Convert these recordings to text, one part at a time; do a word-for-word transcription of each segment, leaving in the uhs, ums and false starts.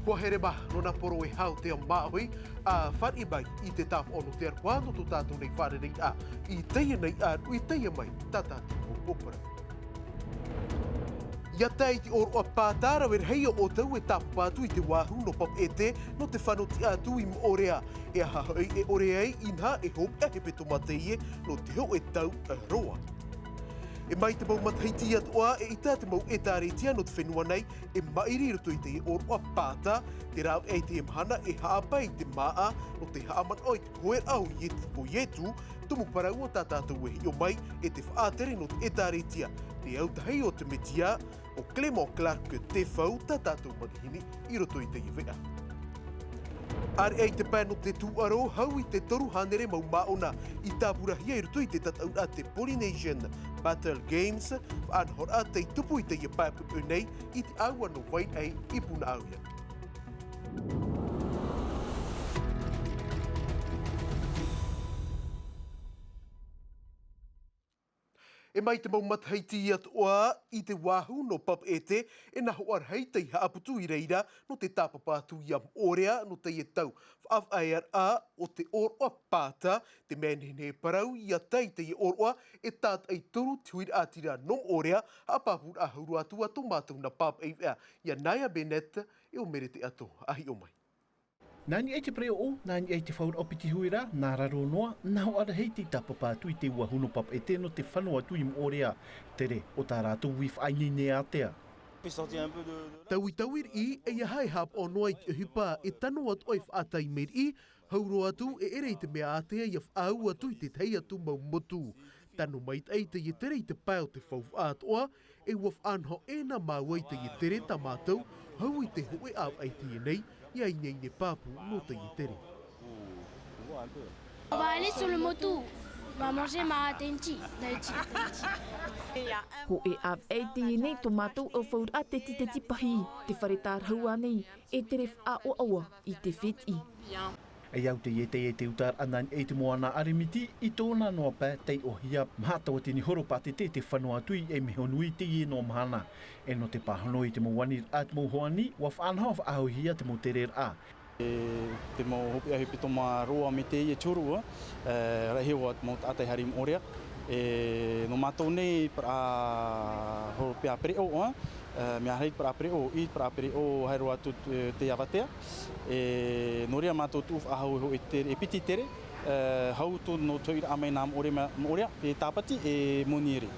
Kua here mā nō nā poro e hau te māʻohi, ʻa fāriʻi mai i te tāpaʻo nō te aroha nō tō tātou nei fārereiraʻa i teie nei ʻāruʻi, i teie mai tā tātou mau parau. ʻIa tae i te ʻōroʻa pātā, rave rahi ʻoutou e tāpapa atu i te vāhu nō Papeʻete nō te fano tiʻa atu i Moʻorea. E aha hoʻi e ʻore ai inaha e hopeʻa hepetoma teie nō te hōʻē tau roa. E mai te mau matahiti atoʻa, eʻita te mau ʻētāretia nō te fenua nei e māʻiri i roto i te ʻōroʻa pātā. Te rāveʻa i teie mahana e haʻapae i te māʻa nō te haʻamanaʻo i te poheraʻa o Ietu, o Ietu, tumu parau o tā tātou e hiʻo mai, e te faʻatere nō te ʻētāretia, te autahi o te Metia, o Clément Clark Tefau, tā tātou manihini i roto i teie veʻa. ʻAreʻa i te pae nō te tūʻaro, hau i te toru hānere mau māʻona i tāpurahia i roto i te tataʻuraʻa te Polynesian Battle Games, faʻanahoraʻa tei tupu i teie pae puʻepuʻe nei i te ʻāua nō Vaiʻai i Punaʻauia. E mai te mau matahiti atoʻa i te vāhu nō Papeʻete, e nā hoʻi rahi tei haʻaputu i reira nō te tāpapa atu ia Moʻorea nō teie tau faʻaearaʻa o te ʻōroʻa pātā. Te mea nehenehe e parau ʻia tae i teie ʻōroʻa, e tātaʻi toru te huiraʻatira nō Moʻorea, haʻapāpūraʻa hau roa atu ā tō mātou nā pāpaʻi veʻa, ia Naya Bennett, e ʻo Merete Ato, ʻa hiʻo mai. Nā niʻa i te pereʻoʻo, nā niʻa i te fauraʻo piti huira, nā raro noa, nā hoʻi rahi tei tāpapa atu i te vāhu nō Papeʻete nō te fano atu i Moʻorea. Tere o tā rātou ui faʻaineine ātea. Tauitaui riʻi, ʻeiaha e haʻapaʻo noa i te ʻohipa, e tano atoʻa e faʻatai mai riʻi, hau roa atu e ʻere i te mea ātea ʻia faʻaau atu i te tahi atu mau motu. Tano maitaʻi teie tere i te pae o te faufaʻa atoʻa, e ʻua faʻanaho ʻē nā māua i teie tere tā mātou, hau i te hōʻē ʻāvaʻe teie nei, ʻia ineine pāpū nō teie tere. On va aller sur le moto. On va manger ma Tenchi, Daichi, Daichi. Hōʻē ʻāvaʻe teie nei tō mātou ʻaufauraʻa teti teti pahī, te fare tārahu ānei, e tere faʻaʻoaʻoa i te fētiʻi. E au teie tei e te utaraʻa nā niʻa i te moana ʻAremiti, i tōna noa pae tei ʻohia maha tauatini horopātete te fano atu i ʻEimehonui teie noa mahana. E nō te pāhono i te mau aniraʻa te mau hoani, ʻua faʻanaho faʻahauhia te mau tereraʻa. E te mau hopeʻa hepetoma roa mai teie te huru, e, rahi ʻoa te mau taʻata i haere i Moʻorea. E nō mātou nei paraʻa hopeʻa pereʻoʻo, e, mea rahi te paraʻa pereʻoʻo, i te paraʻa pereʻoʻo haere roa atu te, te avatea. E nō reira mātou tuʻu faʻahou e hōʻē tere, e piti tere, e, hau tō nō te hoʻiraʻa mai nā Moʻorea, Moʻorea, te Tāpati e Moniere.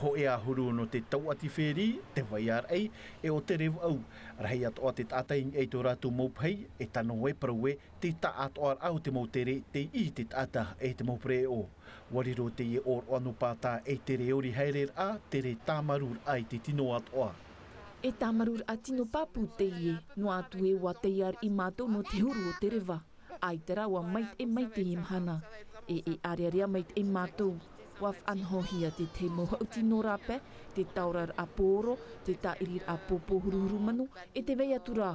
Hōʻē ʻahuru nō te tauati ferry, te vai āraʻi, e ʻo Terevaʻu. Rahi atoʻa te taʻata i niʻa i tō rātou mau pahi, e tano e parau ē, te taʻatoʻaraʻa o te mau tere, tei ʻī te taʻata e te mau pereʻoʻo. ʻUa riro teie ʻōroʻa nō Pātā ei tere ori haereraʻa, tere tāmarūraʻa i te tino atoʻa. E tāmarūraʻa tino pāpū teie, noa atu ē ʻua taiari mātou nō te huru o te reva. ʻAita rā ʻua maitaʻi mai teie mahana. E, e ʻārearea maitaʻi mātou. ʻUa faʻanahohia te tahi mau haʻuti nō rāpae, te taoraraʻa pōro, te tāʻiriraʻa pōpō huruhuru manu, e te vai atu rā.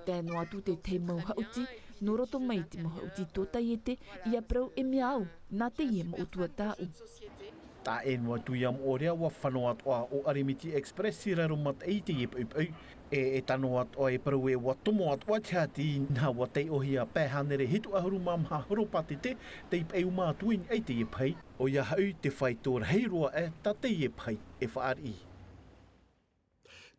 Tae noa atu te tahi mau haʻuti, nō roto mai i te mau haʻuti tōtaiete, ʻia parau e mea au, nā teie mau ʻutuāfare. Tae noa atu ia Moʻorea ʻua fano atoʻa ʻo ʻAremiti Express i raro mataʻi i teie poʻipoʻi. E, e tano atoʻa e parau ē ʻua tomo atoʻa te hāti, nā ʻua taiʻohia pae hānere hitu ʻahuru mā maha horopātete, tei paʻi uma atu i niʻa i teie pahi. ʻOia hoʻi te faito rahi roa aʻe tā teie pahi e fāriʻi.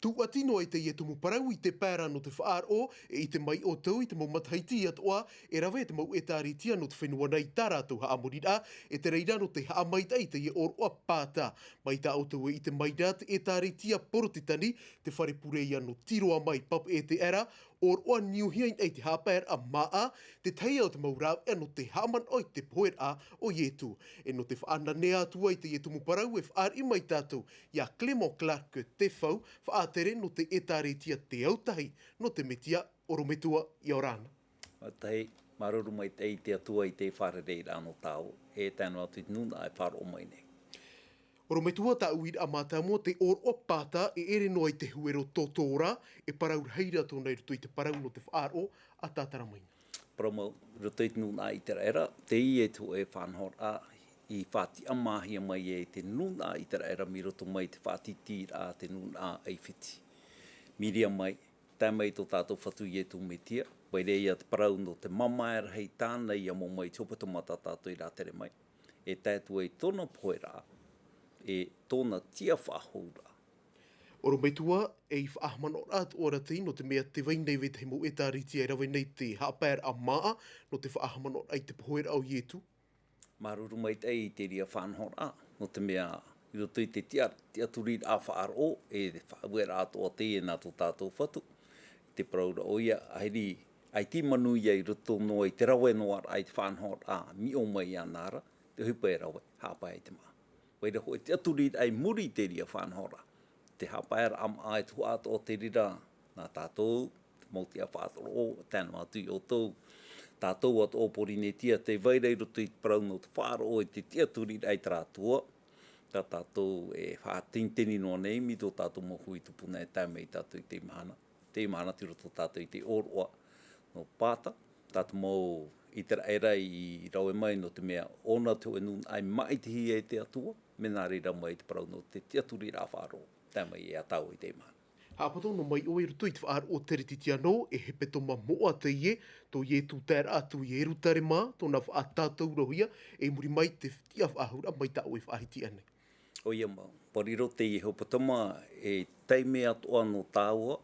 Tūʻati noa i teie tumu parau i te pae ra nō te faʻaroʻo, e ʻite mai ʻoutou i te mau matahiti atoʻa, e rave te mau ʻētāretia nō te fenua nei tā rātou haʻamoriraʻa, e te reira nō te haʻamaitaʻi i teie ʻōroʻa Pātā. Mai tā ʻoutou e ʻite mai ra te ʻētāretia Porotetani, te fare pure ia nō Tiroa mai Papeʻete aʻera, ʻōroʻa Niuhia i niʻa i te haʻapaeraʻa māʻa, te tahi o te mau rāveʻa nō te haʻamanaʻo i te poheraʻa o Ietu. E nō te faʻananea atu ai teie tumu parau e fāriʻi mai tātou, ia Clément Clark Tefau, faʻatere nō te ʻētāretia te autahi nō te Metia. ʻOrometua, ʻia ora na. Mātahi, māuruuru maitaʻi i te Atua i te fārereiraʻa nō tāua, e tae noa atu i te nūnaʻa e faʻaroʻo mai nei. ʻOrometua, tā uiraʻa mātāmua, te ʻōroʻa Pātā e ʻere noa i te huero tōtōrā, e parau rahi ra tōna i roto i te parau nō te faʻaroʻo, ʻa tātara mai na. Parau mau, i roto i te nūnaʻa ʻĪteraʻera, teie te hōʻē faʻanahoraʻa i faʻatiʻamāhia mai ai te nūnaʻa ʻĪteraʻera mai roto mai i te faʻatītīraʻa a te nūnaʻa ʻAifiti. Miria mai, tae mai i tō tātou Fatu Ietu Metia, vai reira ia te parau nō te mamae rahi tāna ia mau mai i te hepetoma tā tātou i rātere mai, e tae atu ai tōna poheraʻa, e tōna tiʻa faʻahouraʻa. ʻOrometua, ei faʻahaʻamanaʻoraʻa atoʻa ra teie, nō te mea tē vai nei vetahi mau ʻētāretia e rave nei te haʻapaeraʻa māʻa, nō te faʻahaʻamanaʻoraʻa i te poheraʻa o Ietu. Māuruuru maitaʻi i te reira faʻanahoraʻa, nō te mea i roto i te tiʻa-, tiʻaturiraʻa faʻaroʻo, e faʻaueraʻa atoʻa teie nā tō tātou Fatu, i te parau ra ʻoia, ʻaita, ʻaita i manuia i roto noa i te rave noa raʻa i te faʻanahoraʻa, miʻo mai iāna ra, te ʻohipa e rave, haʻapae i te māʻa. Vai ra hōʻē tiʻaturiraʻa i muri i te reira faʻanahoraʻa. Te haʻapaeraʻa māʻa e tuhaʻa atoʻa te reira, nā tātou, te mau tiʻa faʻaroʻo, tae noa atu ia ʻoutou, tātou atoʻa o Pōrīnetia, tē vai ra i roto i te parau nō te faʻaroʻo i te tiʻaturiraʻa i terā Atua, tā tātou e faʻatinitini noa nei, mai tō tātou mau hui tupuna e tae mai tātou i teie mahana. Teie mahana tei roto tātou i te ʻōroʻa nō Pāta, tā te mau ʻĪteraʻera i rave mai nō te mea ʻōna te hōʻē nūnaʻa i māʻitihia e te Atua, mea nā reira mai te parau nō te tiʻaturiraʻa faʻaroʻo, tae mai ia tāua i teie mahana. Haʻapoto noa mai ʻoe i roto i te faʻaroʻo teretitiano, e hepetoma moʻa teie, tō Ietu taeraʻa atu i Ierutarema, tōna faʻatātaurohia, e muri mai te tiʻa faʻahouraʻa mai tā ʻoe e faʻahiti aʻe nei. ʻOia mau, ʻua riro teie hepetoma ei taime atoʻa nō tāua,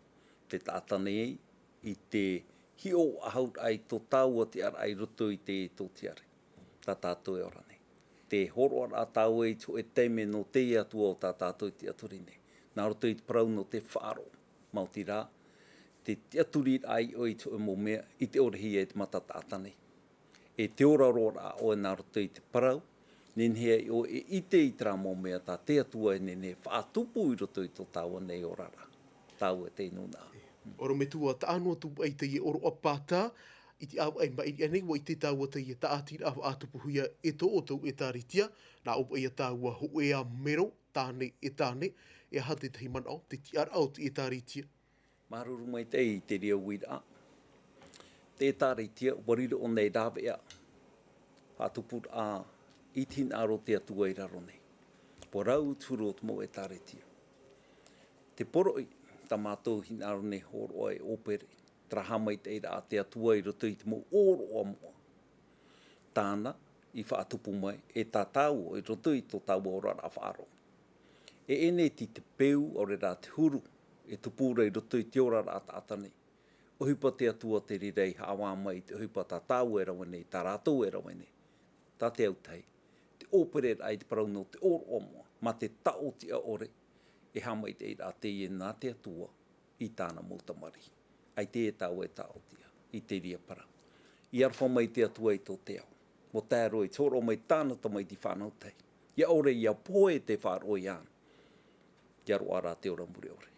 tē taʻata nei ai, i te hiʻo faʻahou ai tō tāua tiʻaraʻa i roto i te tōtiare. Tā tātou e ora nei. Te hōroʻaraʻa tāua i te hōʻē taime nō te Atua o tā tātou e tiʻaturi nei. Nā roto i te parau nō te faʻaroʻo. Maoti rā, te tiʻaturiraʻa i ʻoe i te hōʻē mau mea, i te ʻore hia e te mata taʻata nei. E te ora roa rā ʻoe nā roto i te parau, nehenehe ai ʻoe e ʻite i terā mau mea tā te Atua e nehenehe e faʻatupu i roto i tō tāua nei oraraʻa. Tāua e te nūnaʻa. ʻOrometua, taʻa noa atu paʻi teie ʻōroʻa Pāta, i te ʻāvaʻe maʻiri aʻe nei, ʻua ʻite tāua teie tāʻatiraʻa faʻatupuhia e tō ʻoutou ʻētāretia, nā ʻō paʻi ia tāua hōʻē ā mero, tāne e tāne, e aha te tahi manaʻo, te tiʻaraʻa o te ʻētāretia? Māuruuru maitaʻi i te reira uiraʻa. Te ʻētāretia, ʻua riro ʻōna ei rāveʻa faʻatupuraʻa i te hinaʻaro o te Atua i raro nei. ʻUa rau te huru o te mau ʻētāretia. Te poroʻi, tā mātou hinaʻaro nei hōroʻa e ʻōpere, terā haʻamaitaʻiraʻa a te Atua i roto i te mau ʻōroʻa moʻa. Tāna i faʻatupu mai, e tā tāua i roto i tō tāua oraraʻa faʻaroʻo. E ʻēneti te peu, ʻaore rā te huru, e tupu ra i roto i te oraraʻa taʻata nei. ʻOhipa te Atua te reira i haʻavā mai i te ʻohipa tā tāua e rave nei, tā rātou e rave nei. Tā te autahi, te ʻōpereraʻa i te parau nō te ʻōroʻa moʻa, mā te taʻotiʻa ʻore, e haʻamaitaʻiraʻa teie nā te Atua i tāna mau tamariʻi. ʻAita e tāua e taʻotiʻa i te reira parau. I aroha mai te Atua i tō te ao. ʻUa tae roa i te hōroʻa mai tāna tamaiti fānau tahi. ʻIa ʻore, ʻia pohe te faʻaroʻo iāna. ʻIa roaʻa rā te ora mure ʻore.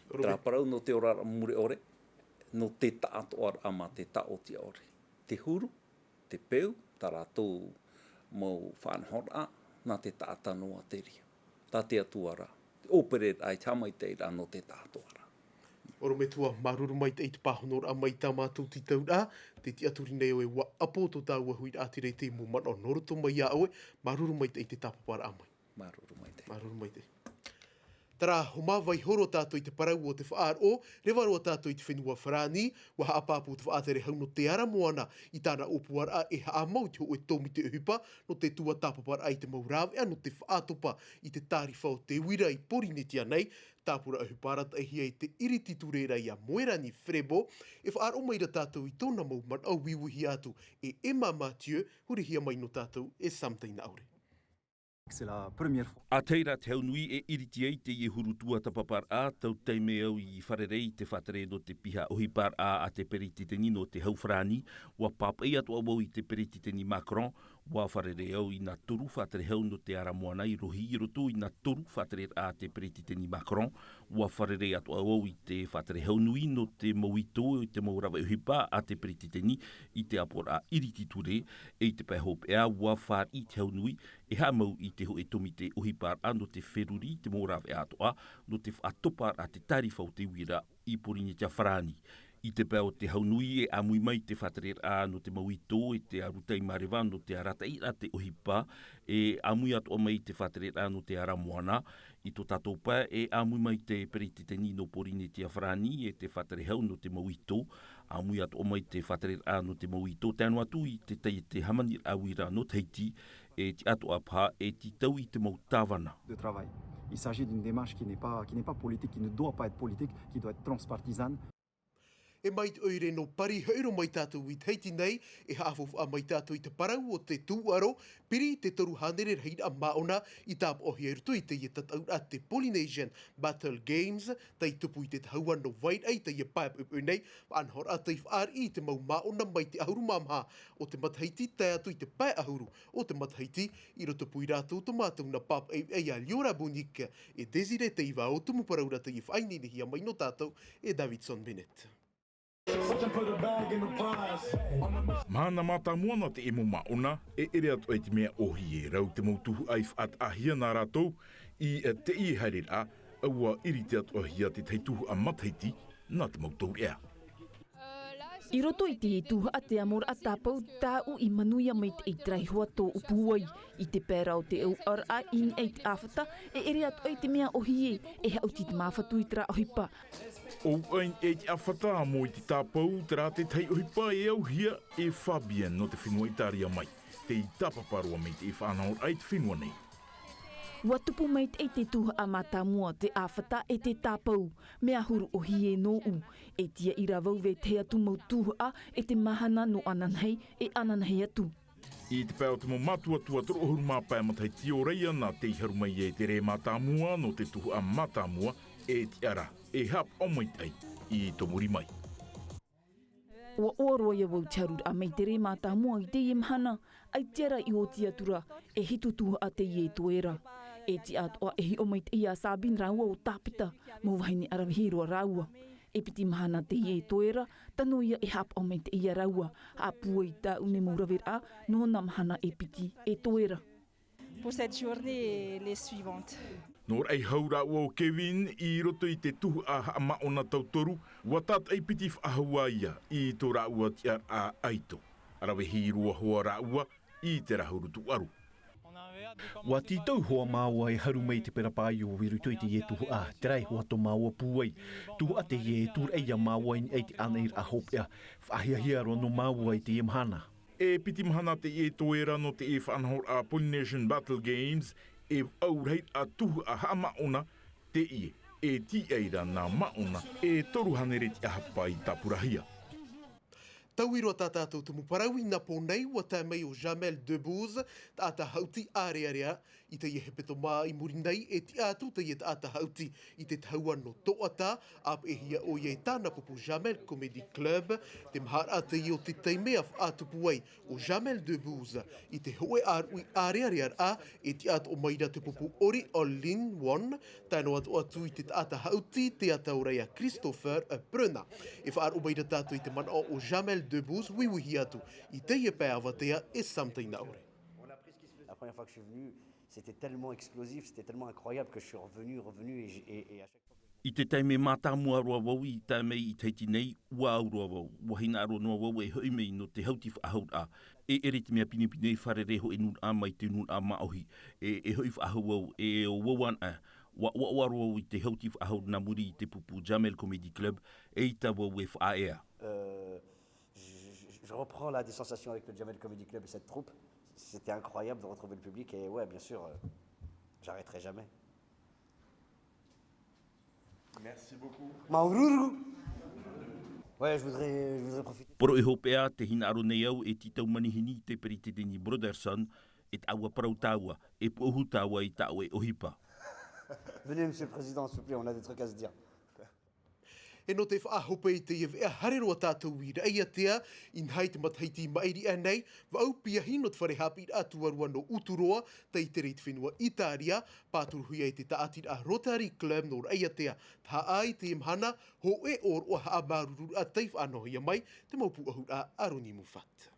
Terā parau nō te ora mure ʻore, nō te taʻatoʻaraʻa mā te taʻotiʻa ʻore. Te huru, te peu, tā rātou mau faʻanahoraʻa, nā te taʻata noa te reira. Tā te Atua rā, te ʻōpereraʻa i te haʻamaitaʻiraʻa nō te taʻatoʻaraʻa. ʻOrometua, māuruuru maitaʻi i te pāhonoraʻa mai i tā mātou tītauraʻa, tē tiʻaturi nei ʻoe ʻua ʻapo tō tāua huiraʻatira i te mau manaʻo nō roto mai iā ʻoe, māuruuru maitaʻi i te tāpaparaʻa mai. Māuruuru maitaʻi. Māuruuru maitaʻi. Terā, ʻua mā vaiiho roa tātou i te parau o te faʻaroʻo, reva roa tātou i te fenua Farāni, ʻua haʻapāpū te faʻatere hau nō te ara moana i tāna ʻōpuaraʻa e haʻamau i te hōʻē tōmite ʻohipa, nō te tuatāpaparaʻa i te mau rāveʻa, nō te faʻatopa i te tārifa o te uira i Pōrīnetia nei, tāpura ʻohipa arataʻihia i te ʻiriti ture ra iā Moerani Ferebo, e faʻaroʻo mai ra tātou i tōna mau manaʻo, uiuihia atu e Emma Mathieu, hurihia mai nō tātou e Sam Tainaʻore. C'est la première fois. ʻA tahi rā te hau nui e ʻiriti ai teie huru tuatāpaparaʻa, tau taime au i fārerei i te faʻatere nō te piha ʻohiparaʻa a te peretiteni nō te hau Farāni, ʻua pāpaʻi atoʻa vau i te peretiteni Macron, ʻua fārerei au i nā toru faʻatere hau nō te ara moana i rohi i roto i nā toru faʻatereraʻa a te peretiteni Macron, ʻua fārerei atoʻa vau i te faʻatere hau nui nō te mau ito, i te mau rave ʻohipa a te peretiteni i te ʻāpoʻoraʻa ʻiriti ture, e i te pae hopeʻa, ʻua fāriʻi te hau nui, e haʻamau i te hōʻē tōmite ʻohiparaʻa nō te feruri i te mau rāveʻa atoʻa, nō te faʻatoparaʻa te tārifa o te uira i Pōrīnetia Farāni. I te pae o te Haunui e ʻāmui mai te faʻatereraʻa nō te mau ito e te arataʻi mareva nō te arataʻiraʻa te ʻohipa, e ʻāmui atoʻa mai te faʻatereraʻa nō te ara moana. I tō tātou pae e ʻāmui mai te peretiteni nō Pōrīnetia Farāni e te faʻaterehau nō te mau ito, ʻāmui atoʻa mai te faʻatereraʻa nō te mau ito, tae noa atu i te tai e te hāmaniraʻa uira nō Tahiti, e tiʻa atoʻa paha e tītau i te mau tāvana. De travail. Il s'agit d'une démarche qui n'est pas, qui n'est pas politique, qui ne doit pas être politique, qui doit être transpartisane. E mai te ʻoire nō Pari, haʻiro mai tātou i Tahiti nei, e haʻafaufaʻa mai tātou i te parau o te tūʻaro, piri i te toru hānere rahiraʻa māʻona i tāpaʻohia i roto i teie tataʻuraʻa te Polynesian Battle Games, tei tupu i te tahaua nō Vairaʻa i teie pae poʻipoʻi nei, faʻanahoraʻa tei fāriʻi i te mau māʻona mai te ʻahuru mā maha o te matahiti tae atu i te pae ʻahuru o te matahiti, i roto pū ia rātou tō mātou nā pāpaʻi a Liora Bonic e Désiré Teivao, tumu parau rā tei faʻaineinehia mai nō tātou e Davidson Bennett. Mahana mātāmua nā te ʻemo māʻona, e ʻere atoʻa i te mea ʻōhie, rau te mau tuhaʻa i faʻataʻahia nā rātou i teie haereraʻa, ʻaua ʻiriti atoʻahia te tahi tuhaʻa matahiti nā te mau taureʻa. I roto i te tuhaʻa te amoraʻa tāpau tāʻu i manuia mai te ʻaitara iho atu o pūai i te pae ra o te ʻauʻauraʻa i niʻa i te ʻāfata, e ʻere atoʻa i te mea ʻōhie, e haʻuti te māfatu i terā ʻohipa. ʻO uʻa i niʻa i te ʻāfata, amo i te tāpau, terā te tahi ʻohipa e auhia e Fabien nō te fenua Itaria mai. Tei tāpapa roa mai te faʻanahoraʻa i te fenua nei. Ua tupu maitaʻi te tuhaʻa mātāmua, te ʻāfata e te tāpau, mea huru ʻōhie nōʻu. E tiaʻi rā vau vetahi atu mau tuhaʻa e te mahana nō ananahi, e ananahi atu. I te pae o te mau mātuatua toru ʻahuru mā pae matahiti o Raiana tei haru mai e te rē mātāmua nō te tuhaʻa mātāmua, e tiʻa ra, e haʻapaʻo maitaʻi i tō muri mai. Ua ʻoaʻoa roa ia vau te haruraʻa mai te rē mātāmua i teie mahana, ʻaita rā i oti atu ra, e hitu tuhaʻa teie e toe ra. E tiʻa atoʻa e hiʻo maitaʻi ia Sabine rāua ʻo Tāpeta, mau vahine ʻaravihi roa rāua. E piti mahana teie e toe ra, tano ia e haʻapaʻo maitaʻi ia rāua, haʻapūai tāʻu nei mau raveraʻa, nō nā mahana e piti e toe ra. Pour cette journée et les suivantes. Nō raʻi hau rāua ʻo Kevin i roto i te tuhaʻa haʻamāʻona tautoru, ua tātaʻi piti faʻahou ā ia i tō rāua tiʻaraʻa ʻaito. Rave hī roa hoʻi rāua i te rāhuru tūʻaro. Ua tītau hoʻi māua e haru mai te pērā ʻaito i roto i teie tuhaʻa, terā hoʻi tō māua pūai. Tuhaʻa teie e tūraʻi ia māua i niʻa i te ʻānaʻiraʻa hopeʻa, faʻahiahia roa nō māua i teie mahana. E piti mahana teie e toe ra nō te faʻanahoraʻa Polynesian Battle Games, e vaʻu rahiraʻa tuhaʻa haʻamāʻona teie, e tīaʻi ra nā māʻona e toru hānere tiʻahapa i tāpurahia. Taui roa tā tātou tumu parau i nā pō nei, ua tae mai ʻo Jamel Debbouze, taʻata haʻuti ʻārearea, i teie hepetoma i muri nei, e tiʻa atu teie taʻata haʻuti i te tahaua nō Toʻata, ʻāpeʻehia ʻoia e tāna pupu Jamel Comedy Club. Te maharaʻa teie o te taime a faʻatupu ai ʻo Jamel Debbouze i te hōʻē ʻāruʻi ʻārearearaʻa, e tiʻa atoʻa mai ra te pupu ʻori Olin Won, tae noa atu i te taʻata haʻuti teata ora ia Christopher Prena. E faʻaroʻo mai ra tātou i te manaʻo o Jamel Debbouze, uiuihia atu i teie pae avatea e Sam Tainaʻore. La première fois que je suis venu, c'était tellement explosif, c'était tellement incroyable que je suis revenu, revenu et, et, et à chaque fois que je I te taime mātāmua roa vau i tae mai i Tahiti nei, ua au roa vau, ua hinaʻaro noa vau e hoʻi mai nō te haʻuti faʻahouraʻa. E ʻere i te mea pinepine e fārerei hoʻi nūnaʻa mai te nūnaʻa māʻohi, e, e hoʻi faʻahou au, e ʻo vau anaʻe, ua ʻoaʻoa roa vau i te haʻuti faʻahou nā muri i te pupu Jamel Comedy Club, eʻita vau e faʻaea. Euh, je, je, je reprends là des sensations avec le Jamel Comedy Club et cette troupe. C'était incroyable de retrouver le public et ouais, bien sûr, euh, j'arrêterai jamais. Merci beaucoup. Māuruuru. Ouais, je voudrais, je voudrais profiter. Poroʻi hopeʻa, tē hinaʻaro nei au e tītau manihini i te peretiteni Brotherson, e tāʻua parau tāua, e puʻohu tāua i tā ʻoe ʻohipa. Venez, Monsieur le Président, s'il vous plaît, on a des trucs à se dire. E nō te faʻahope i teie veʻa, haere roa tātou i Raʻiātea, inaha i te matahiti i maʻiri aʻe nei, vaʻu piahi nō te fare haʻapiʻiraʻa tuarua nō Uturoa, tei tere i te fenua Itaria, pāturuhia e te tāʻatiraʻa Rotary Club nō Raʻiātea. Tahaʻa i teie mahana, hōʻē ʻōroʻa haʻamāuruururaʻa tei faʻanahohia mai, te mau puʻohuraʻa a Ronnie Moffat.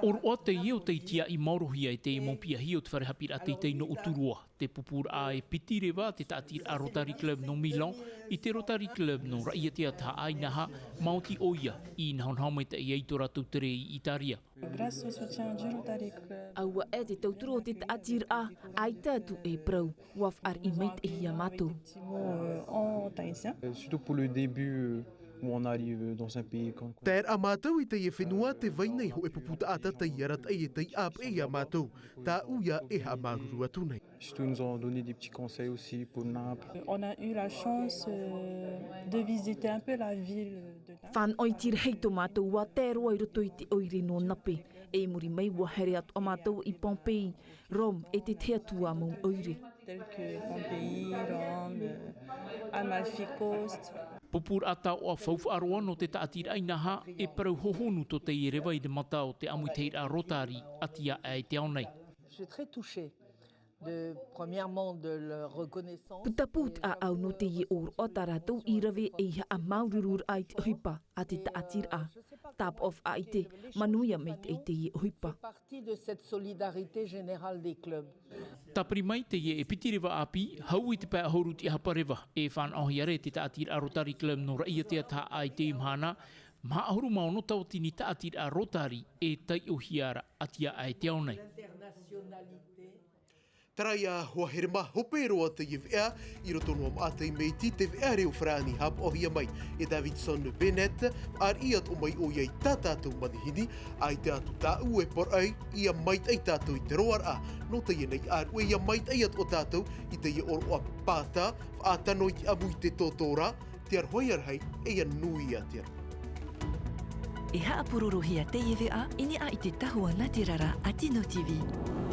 ʻOroʻa teie o tei tiaʻi maorohia e te mau piahi o te fare haʻapiʻiraʻa teitei nō ʻuturoa. Te pupūraʻa e piti reva te taʻatiraʻa Rotary Club nō Milan i te Rotary Club nō Raʻiātea Tahaʻa i Naha, maoti ʻoia i nahonaho maitaʻi ai tō rātou tere i Itaria. Grâce au soutien du Rotary Club. Aua e te tauturu o te taʻatiraʻa, ʻaita atu e parau, ʻua fāriʻi maitaʻi iā mātou. Petit mot, euh, en tahitien. Euh, surtout pour le début, euh, où on arrive dans un pays comme Tae raʻa mātou i teie fenua tē vai nei hōʻē pupu taʻata tei arataʻi e tei ʻāpeʻe iā mātou, tāʻu ia e haʻamāuruuru atu nei. Surtout, ils nous ont donné des petits conseils aussi pour Naples. On a eu la chance, euh, de visiter un peu la ville de Naples. Fānaʻo i te rahi tō mātou ʻua tae roa i roto i te ʻoire nō Nape. E i muri mai ʻua haere atu ā mātou i Pompéi, Rome, e te tahi atu ā mau ʻoire. Tels que Pompéi, Rome, euh, Amalfi Coast. Pupūraʻa taoʻa faufaʻa roa nō te taʻatiraʻa i Naha, e parau hohonu tō teie reva i te mata o te ʻāmuitahiraʻa Rotary a Tiaʻa e te ao nei. Je suis très touchée de, premièrement, de leur reconnaissance. Putapū te ʻāʻau nō teie ʻōroʻa tā rātou i rave ei haʻamāuruururaʻa i te ʻohipa a te taʻatiraʻa. Tāpaʻo faʻaʻite, manuia maitaʻi teie ʻohipa. Fait partie de cette solidarité générale des clubs. Tāpiri mai teie e piti reva ʻāpī, hau i te pae ʻahuru tiʻahapa reva, e fānaʻohia ra e te taʻatiraʻa Rotary Club nō Raʻiātea Tahaʻa i teie mahana, maha ʻahuru mā ono tauatini taʻatiraʻa Rotary e taiʻohia ra a Tiaʻa e te ao nei. Terā ia, ʻua haere mā hope roa teie veʻa, i roto noa maʻa teie mea iti te veʻa reo farāni haʻapaʻohia mai e Davidson Bennett, fāriʻi atoʻa mai ʻoia i tā tātou manihini, ʻaita atu tāʻu e poroʻi, ʻia maitaʻi tātou i te roaraʻa nō teie nei ʻāruʻe, ʻia maitaʻi atoʻa tātou i teie ʻōroʻa pāta, faʻatano i te ʻamu i te tōtōrā, te aroha ia rahi, e ʻia nui ā te aroha. E haʻapurorohia teie veʻa i niʻa i te tahua nāterara a Tino TV.